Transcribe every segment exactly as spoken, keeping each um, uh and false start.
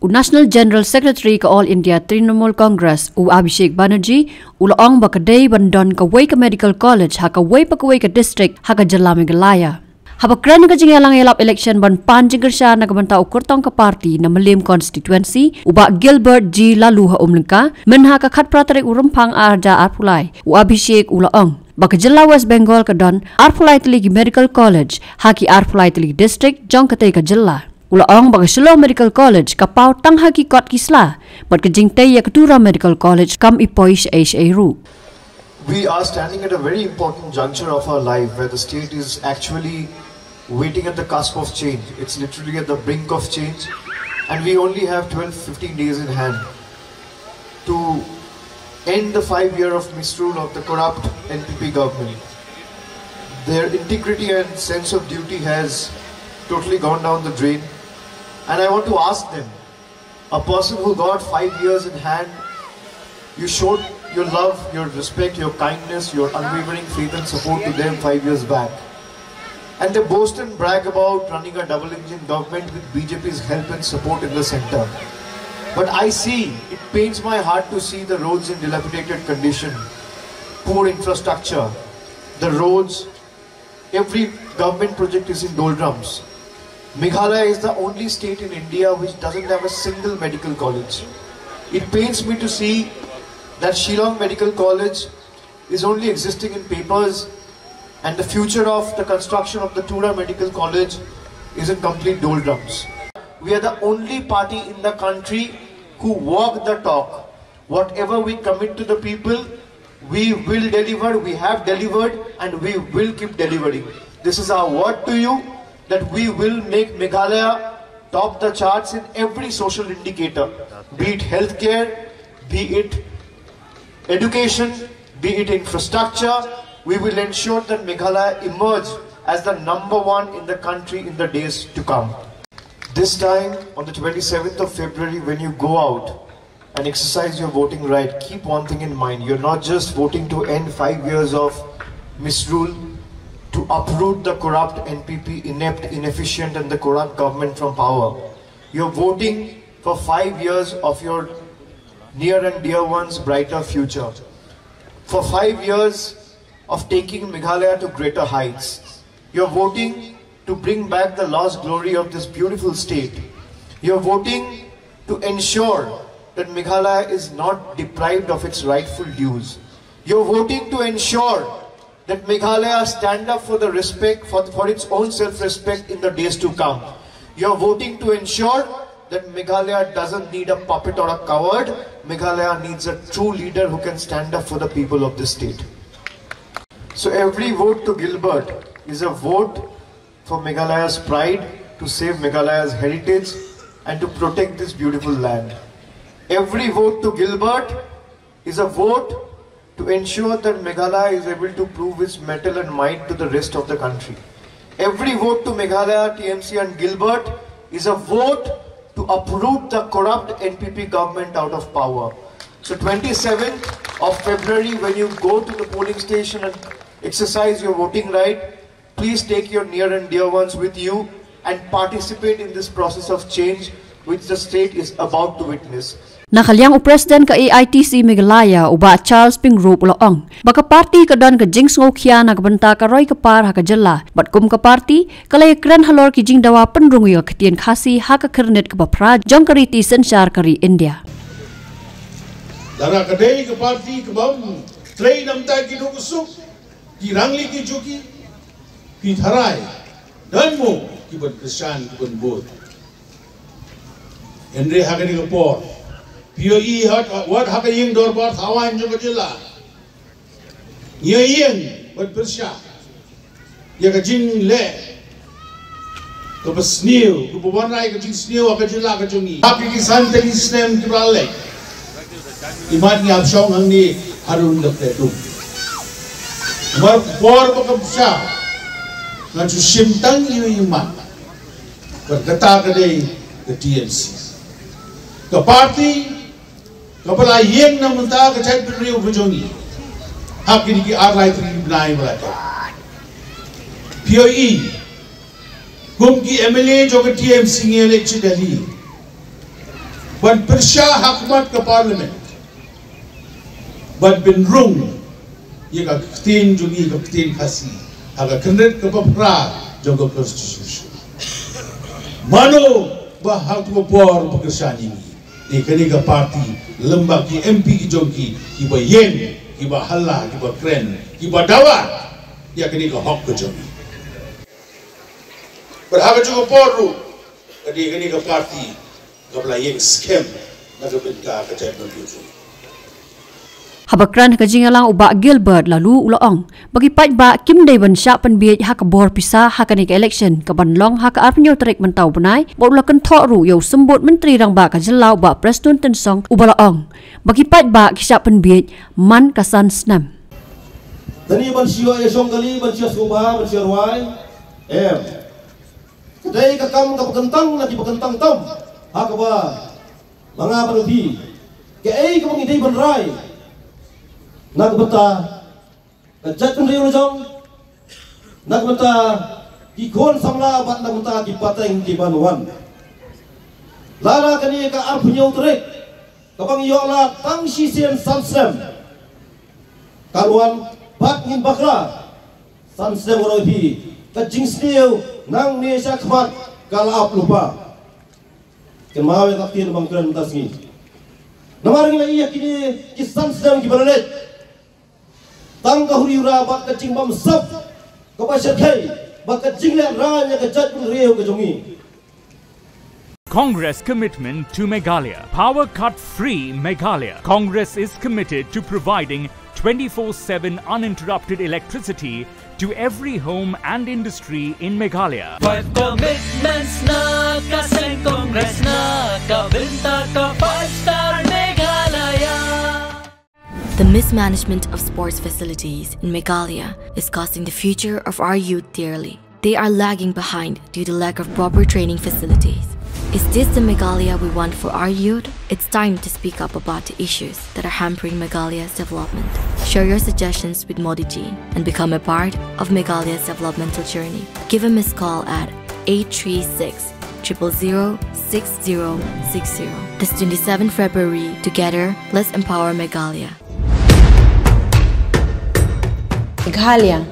U National General Secretary ka All India Trinamool Congress, u Abhishek Banerjee, u la ong ba ka dei ban don kawei ka medical college ha kawei pa kawei ka district ha ka jylla Meghalaya. Haba kren ha ka jingïalang ïalap election ban pan jingkyrshan na ka bynta u kyrtong ka party na Mylliem constituency, u Bah Gilbert G Laloo ha Umlyngka, mynha ka khatphra tarik u Rymphang arhajar arphew lai, u Abhishek u la ong ba ka jylla West Bengal ka don arphew lai tylli ki medical college ha ki arphew lai tylli ki district jong katei ka jylla. U la ong ba ka Shillong Medical College ka paw tang ha ki kot ki sla, bad ka jingtei ïa ka Tura Medical College kam i poi shaei shaei ruh. We are standing at a very important juncture of our life where the state is actually waiting at the cusp of change. It's literally at the brink of change, and we only have twelve, fifteen days in hand to end the five year of misrule of the corrupt N P P government. Their integrity and sense of duty has totally gone down the drain, and I want to ask them, a person who got five years in hand, you showed your love, your respect, your kindness, your unwavering faith and support to them five years back. And they boast and brag about running a double engine government with B J P's help and support in the center. But I see, it pains my heart to see the roads in dilapidated condition, poor infrastructure, the roads, every government project is in doldrums. Meghalaya is the only state in India which doesn't have a single medical college. It pains me to see that Shillong Medical College is only existing in papers, and the future of the construction of the Tura Medical College is in complete doldrums. We are the only party in the country who walk the talk. Whatever we commit to the people, we will deliver, we have delivered, and we will keep delivering. This is our word to you that we will make Meghalaya top the charts in every social indicator, be it healthcare, be it education, be it infrastructure. We will ensure that Meghalaya emerge as the number one in the country in the days to come. This time, on the twenty-seventh of February, when you go out and exercise your voting right, keep one thing in mind. You're not just voting to end five years of misrule, to uproot the corrupt N P P, inept, inefficient, and the corrupt government from power. You're voting for five years of your near and dear ones' brighter future. For five years of taking Meghalaya to greater heights. You're voting to bring back the lost glory of this beautiful state. You're voting to ensure that Meghalaya is not deprived of its rightful dues. You're voting to ensure that Meghalaya stand up for the respect, for, for its own self-respect in the days to come. You're voting to ensure that Meghalaya doesn't need a puppet or a coward. Meghalaya needs a true leader who can stand up for the people of this state. So every vote to Gilbert is a vote for Meghalaya's pride, to save Meghalaya's heritage, and to protect this beautiful land. Every vote to Gilbert is a vote to ensure that Meghalaya is able to prove its mettle and might to the rest of the country. Every vote to Meghalaya, T M C, and Gilbert is a vote to uproot the corrupt N P P government out of power. So, twenty-seventh of February, when you go to the polling station and exercise your voting right, please take your near and dear ones with you and participate in this process of change which the state is about to witness. Na ka liang u President ka A I T C Meghalaya, u Bah Charles Pyngrope, u la ong ba ka party ka don ka jingsngewkhia na ka bynta ka roi ka par ha ka jylla, bad kum ka party ka la ïakren halor ki jingdawa pynrung ïa ka ktien Khasi ha ka kyrnit kaba phra jong ka riti synshar ka ri India. Lada ka dei ka party kaba ym trei na ka bynta ki duk suk, ki rangli ki juki, ki tharai, don mo ki ban kyrshan, ki ban bud. Hynrei ha kane ka por, phi ïohi wat, wat ha ka ïing dorbar thaw aiñ jong ka jylla, ngi ïeng ban pyrshah ïa ka jingleh kaba sniew, kaba wanrah ïa ka jingsniew ha ka jylla ka jong ngi. Ha kine ki san tylli ki snem kiba la leit, imat ngi ap shong hangne ha rung da pledum. Namar ka por ba ka bsa, ngan shu shim tang ïa imat. Bad kata ka dei ka T M C, ka party kaba la ïeng na ka bynta ka jaitbynriew ka jong ngi ha kine ki ar lai tylli ki bnai ba la dep. Phi ïohi kum ki M L A jong ka T M C ngi ïaleit sha Delhi, Ban pyrshah ha khmat ka Parliament ban pynrung ïa ka ktien jong ngi, ka ktien Khasi, ha ka khyndiat kaba phra jong ka Constitution. Mano ba ha katu ka por ba kyrshan ïa ngi? Ïa kane ka party lem bad ki M P ki jong ki, kiba ïeng, kiba halla, kiba kren, kiba dawa ïa kane ka hok ka jong ngi. Bad ha katu ka por ruh ka dei kane ka party kaba la ïeng skhem na ka bynta ka jaitbynriew jong ngi. Haba kren ha ka jingïalang, u Bah Gilbert Laloo u la ong ba ki paidbah kim dei ban shah pynbiej ha ka bor pisa ha kane ka election kaban long ha ka arphew tarik mynta u bnai, bad u la kynthoh ruh ïa u Symbud Myntri Rangbah ka jylla, u Bah Prestone Tynsong, uba la ong ba ki paidbah ki shah pynbiej man ka san snem. Tang ban shu ïa shong kali, ban shu sngewbha, ban shu rwai, em. Ka dei ka kam kaba kyntang na kiba kyntang tam ha kaba ma nga bad phi, kaei kaba ngi dei ban rai na ka bynta ka jaitbynriew la jong, na ka bynta ki khun samla bad na ka bynta ki pateng kiban wan. Lada kane ka arphew tarik kaba ngi ïoh lad tang shisien san snem kan wan bad ngin bakla san snem, ong phi, ka jingsniew nangne sha khmat ka la ap lypa. Kynmaw ïa ka ktien ba nga kren mynta sngi. Namar ngi la ïohi ïa kine ki san snem kiba la leit, tang ka huri hura bad ka jingbamsap kaba shyrkhei bad ka jinglehrain ïa ka jaitbynriew ka jong ngi. Congress commitment to Meghalaya. Power cut free Meghalaya. Congress is committed to providing twenty-four seven uninterrupted electricity to every home and industry in Meghalaya. Five commitments na ka seng Congress na ka bynta ka five star Meghalaya. The mismanagement of sports facilities in Meghalaya is costing the future of our youth dearly. They are lagging behind due to lack of proper training facilities. Is this the Meghalaya we want for our youth? It's time to speak up about the issues that are hampering Meghalaya's development. Share your suggestions with Modi ji and become a part of Meghalaya's developmental journey. Give a missed call at eight three six, triple zero, six zero six zero. This twenty-seventh February, together, let's empower Meghalaya. Meghalaya,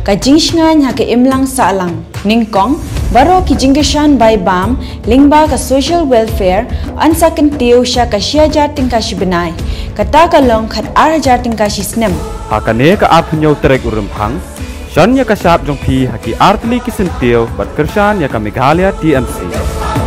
ka jingshngaiñ ha ka imlang sahlang, nyngkong, baroh ki jingkyrshan bai bam lyngba ka social welfare yn sa kyntiew sha ka shi hajar tyngka shi bnai, kata ka long khat ar hajar tyngka shi snem. Ha kane ka arphew tarik u Rymphang, shon ïa ka shap jong phi ha ki artylli ki syntiew bad kyrshan ïa ka Meghalaya T M C.